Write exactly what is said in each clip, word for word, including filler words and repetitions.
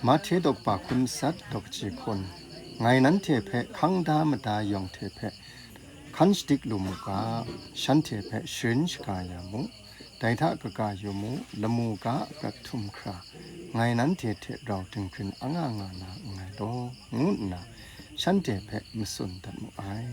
Mahte daw kaba hkun matsat daw kaji hkun. Ngai nanhte hpe hkang da mada yawng hte hpe hkan shadik lu mu ga, shanhte hpe sharin shaga ya mu, dai hta kaga yu mu, lamu ga a prat htum hkra, ngai nanhte hte rau dinghpring anga nga na nngai law, ngu nna shanhte hpe matsun dat mu ai.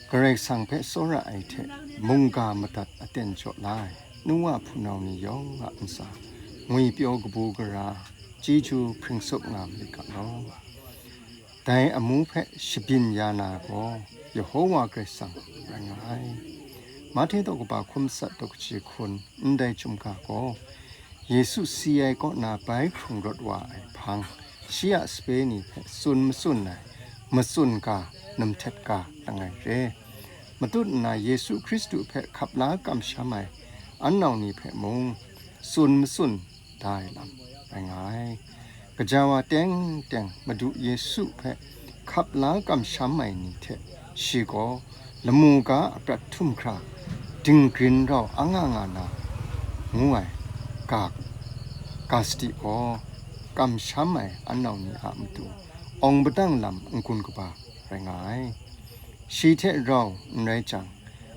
Karai Kasang hpe tsawra ai hte mungga madat aten jaw la ai nu wa hpunau ni yawng a ntsa, ngwipyaw kabu gara, chyeju hpring tsup nga malit ga law. Dai amu hpe shabyin ya na gaw Yehowa Karai Kasang rai nga ai. Mahte daw kaba hkun matsat daw kaji hkun, ndai chyum ga gaw, Yesu si ai kaw na bai hkrung rawt wa ai hpang, shi a sape ni hpe tsun matsun ai, matsun ga, namhtet ga langai re. Matut nna Yesu Hkristu hpe hkap la kamsham ai an nau ni hpe mung tsun matsun da ai lam rai nga ai. Gaja wa teng teng Madu Yesu hpe hkap la kamsham ai ni hte shi gaw lamu ga a prat htum hkra, dinggrin rau anga nga na ngu ai ga, ga sadi gaw, kamsham ai an nau ni a matu awng padang lam n-gun kaba rai nga ai. Shi hte rau n rai jang,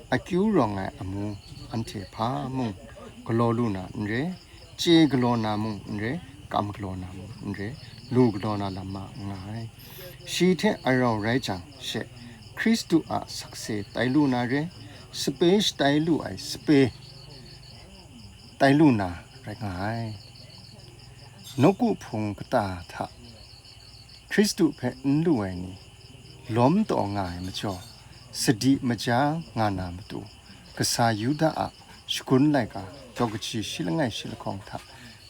akyu rawng ai amu anhte hpa mung galaw lu na n re, chye galaw na mung n re, kam galaw na mung n re, lu galaw na lam ma n nga ai. Shi hte a rau rai jang she, Hkristu a sakse tai lu na re, sape shatai lu ai sape tai lu na rai nga ai. Nawku hpung kata hta Hkristu hpe n lu ai ni lawm taw nga ai majaw, sadi maja nga na matu, kasa Yuda a shagun laika daw kaji shi langai shi lahkawng hta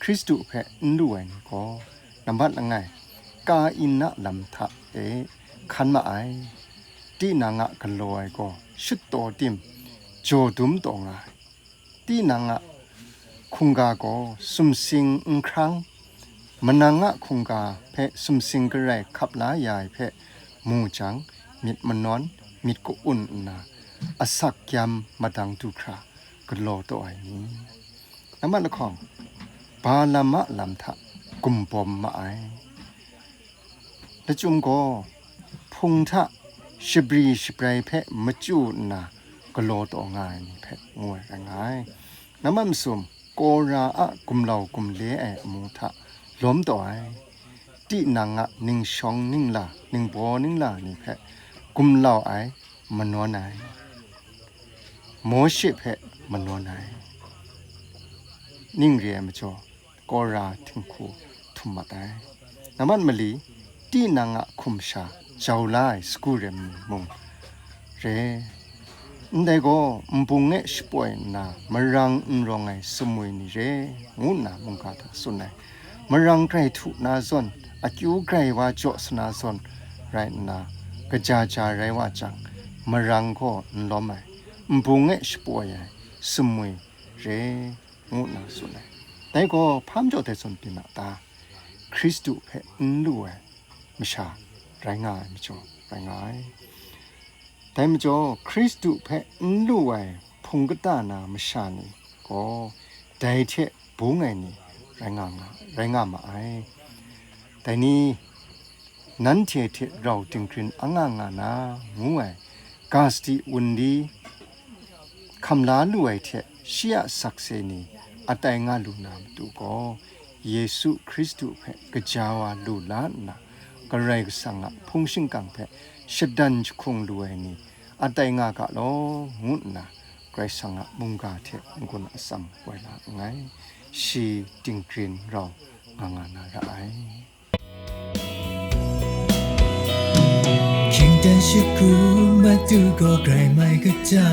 Hkristu hpe n lu ai ni gaw, nambat langai, Kain a lam hta e hkan ma ai. Tinang a galaw ai gaw shut taw tim, jaw dum taw nga ai. Tinang a hkungga gaw sumsing n hkrang, manang a hkungga hpe sumsing garai hkap la ya ai hpe mu jang, myit manawn, myit ka-un nna, asak gyam madang du hkra galaw taw ai ni. Nambat lahkawng, Balaam a lam hta gumbawm ma ai. Lachyum gaw, hpung hta shabri shabrai hpe machyu nna galaw taw nga ai ni hpe ngu ai rai nga ai. Nambat masum, Kora a gumlau gumle ai amu hta lawm taw ai. Tinang a ningshawng ningla, ningbaw ningla ni hpe gumlau ai, manawn ai. Mawshe hpe manawn ai. Ning re ai majaw, Kora htinghku htum mat ai. Nambat mali, tinang a hkum sha jau la ai sagu rem ni mung re. Ndai gaw nbung e shapoi nna marang n rawng ai sumwi ni re, ngu nna mungga hta tsun ai. Marang grai htu na zawn, akyu grai wa jaw sa na zawn rai nna, kaja ja rai wa jang, marang gaw n lawm ai, nbung e shapoi ai sumwi re, ngu nna tsun ai. Dai gaw hpa majaw dai zawn byin a ta? Hkristu hpe n lu ai masha rai nga ai majaw rai nga ai. Dai majaw, Hkristu hpe n lu ai hpung kata na masha ni gaw, dai hte bung ai ni rai nga, nga, rai nga ma ai. Dai ni, nanhte hte rau dinghpring anga nga na, ngu ai, ga sadi wunli hkam la lu ai hte shi a sakse ni atai nga lu na matu gaw, Yesu Hkristu hpe gaja wa lu la nna, Karai Kasang a hpung shingkang hpe shadan jahkung lu ai ni atai nga ga law, ngu nna Karai Kasang a mungga hte n-gun atsam woi la nngai. Shi dinghpring rau nga nga na ra ai. Hkying dan shagu matu gaw grai mai kaja,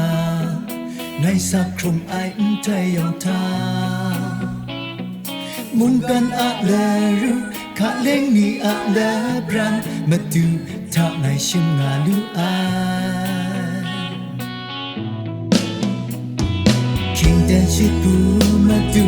ngai sa hkrum ai ndai yawng hta, mungkan a laru, hkaleng ni a labran, matu hta ngai shim nga lu ai. Hkying dan shagu matu